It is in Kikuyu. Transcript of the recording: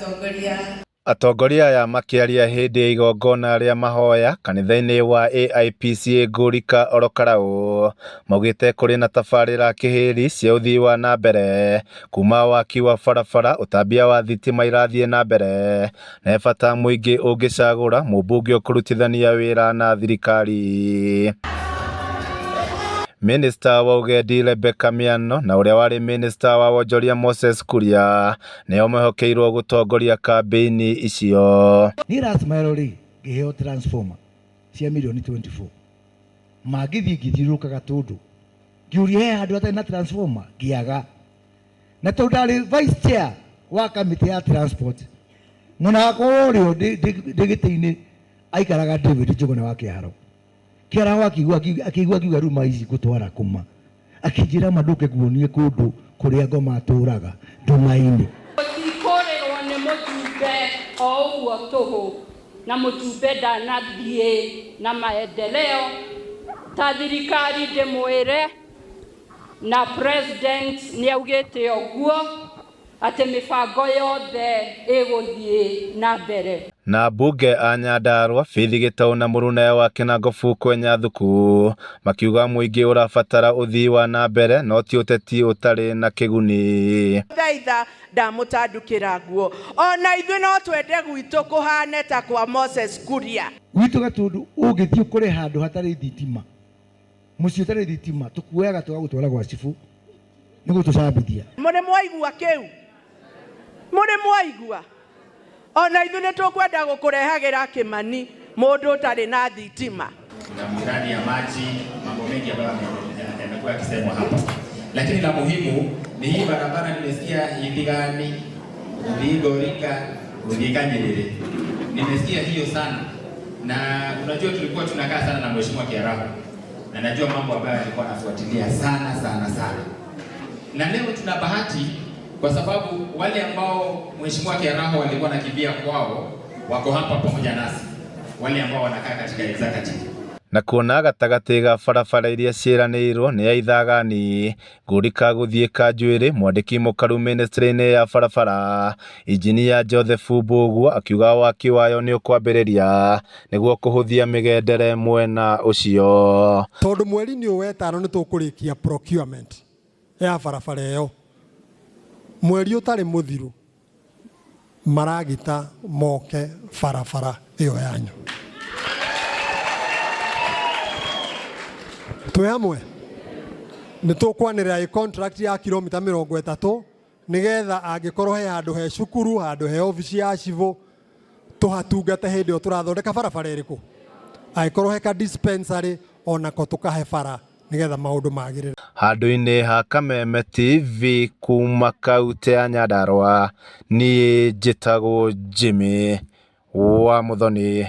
Atongoria. Atongoria aya makĩaria hĩndĩ ya igongona rĩa mahoya kanitha-inĩ wa AIPCA Ngũrika Ol Kalou maugĩte kũrĩ na tabarĩra kĩhĩri cia ũthii wa na mbere kuma waki wa barabara, ũtambia wa thitima irathiĩ na mbere na he bata mũingĩ ũngĩcagũra mũmbunge ũkũrutithania wĩra na thirikari. Minista wa ũgendi Rebecca Miano na ũrĩa warĩ minista wa wonjoria Moses Kuria nĩo mehokeirwo gũtongoria kambĩini icio. Niĩ last mile rĩ ngĩheo transformer cia mirioni 24 ma ngĩthiĩ ngĩthiũrũrũka Gatũndũ ngĩũria he handũ hatarĩ na transformer ngĩaga na tondũ ndarĩ vice chair wa kamĩtĩ ya transport mwena wakwa wa ũrĩo ndĩ gĩtĩ-inĩ aikaraga David Njũgũna wa Kĩharo Kĩaraho akĩigua akĩigua ngiuga rĩu ma ici ngũtwara kũma akĩnjĩra ma ndũke nguonie kũndũ kũrĩa ngoma atũraga nduma-inĩ. Mũtikũrĩrwo nĩ mũjumbe o ũguo tũhũ, na mũjumbe ndanathiĩ na maendeleo ta thirikari ndĩmwĩre, na president nĩaugĩte ũguo atĩ mĩbango yothe ĩgũthiĩ na mbere. Na ambunge a Nyandarua Faith Gĩtaũ na mũrunawe wa Kĩnangobu Kwenya Thuku makiuga mũingĩ ũrabatara ũthii wa na mbere no ti ũteti ũtarĩ na kĩguni. Thaitha ndamũtandukĩra nguo. O na ithuĩ no twende gwitũ kũhane ta kwa Moses Kuria. Gwitũ Gatũndũ ũngĩthiĩ ũkore handũ hatarĩ thitima, mũciĩ ũtarĩ thitima, tũkuoyaga tũgagũtwara gwa cibũ nĩ gũtũcambithia. Mũrĩ mwaigua kĩu? Mũrĩ mwaigua? O na ithuĩ nĩ tũkwenda gũkũrehagĩra Kĩmani mũndũ ũtarĩ na thitima. Kuna miradi ya maji, mambo mengi ambayo yamekuwa yakisemwa hapa, lakini la muhimu ni hii barabara. Nimesikia Ithigani, Ngorika, Uthika Nyerere, nimesikia hiyo sana, na unajua tulikuwa tunakaa sana na Mheshimiwa Kiaraho na najua mambo ambayo alikuwa anafuatilia sana sana sana, na leo tuna bahati kwa sababu wale ambao Mheshimiwa Kiaraho walikuwa nakimbia kwao wako hapa pamoja nasi, wale ambao wanakaa katika executive. Na kuona gatagatĩ ga barabara iria ciĩranĩirwo nĩ ya Ithagani, Ngũrika gũthiĩ Kanjuĩrĩ, mwandĩki mũkaru mĩnĩstrĩ-inĩ ya barabara, Injinia Joseph Mbũgua akiuga waki wayo nĩ ũkwambĩrĩria nĩguo kũhũthia mĩgendere mwena ũcio. Tondũ mweri-inĩ ũyũ wetano nĩ tũkũrĩkia procurement ya barabara ĩyo, mweri ũtarĩ mũthiru maragita moke barabara ĩyo yanyu. Twĩ hamwe nĩ tũkwanĩrĩra ĩ contract ya kilomita 30 nĩgetha angĩkorwo he handũ he cukuru, handũ he obici ya cibũ, tũhatungate hĩndĩ ĩyo tũrathondeka barabara ĩrĩkũ, angĩkorwo he ka dispensary onako tũkahe bara nĩgetha maũndũ magĩrĩre. Handũ-inĩ ha Kameme TV kuma kaũntĩ ya Nyandarua, niĩ njĩtagwo Jimmy wa Muthoni.